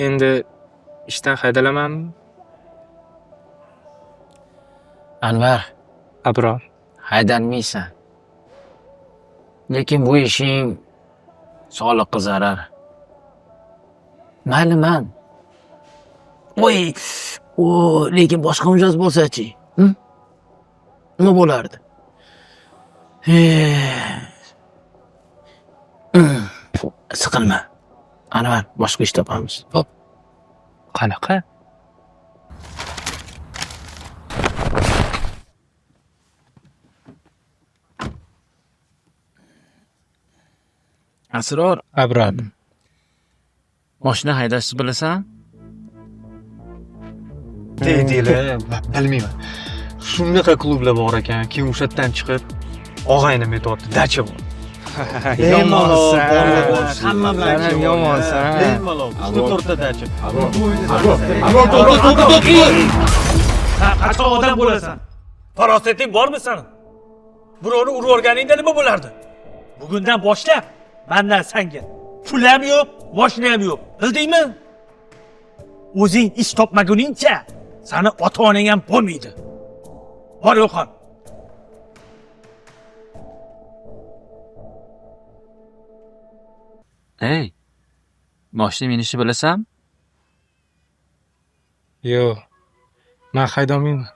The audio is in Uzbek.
Endi ishdan haydalamanmi? Anvar. Abror. Haydanmaysan. Lekin bu ishing sog'liqqa zarar. Mayli man. Voy, o, lekin boshqa mijoz bo'lsa-chi? Nima bo'lardi? Siqilma. Anvar, boshqa ish topamiz. Hop. Qanaqa? Asror. Abror. Mashina haydashni bilasan? Deydilar, bilmayman. Shunaqa klublar bor ekan, keyin o'sha yerdan chiqib og'aynim aytyapti, dacha bor. Yomonsan. Hamma bilan yomonsan. Bemalol. 3-4 ta dacha. Qachon odam bo'lasan? Farosating bormi sani? Birovni urib yuborganingda nima bo'lardi? Bugundan boshlab mendan senga pul ham yo'q, mashina ham yo'q. Bildingmi? O'zing ish topmaguningcha sani ota-onang ham bo'lmaydi. Bor yo'qol. Ey, mashina minishni bilasan? Yo'q. Men haydolmayman.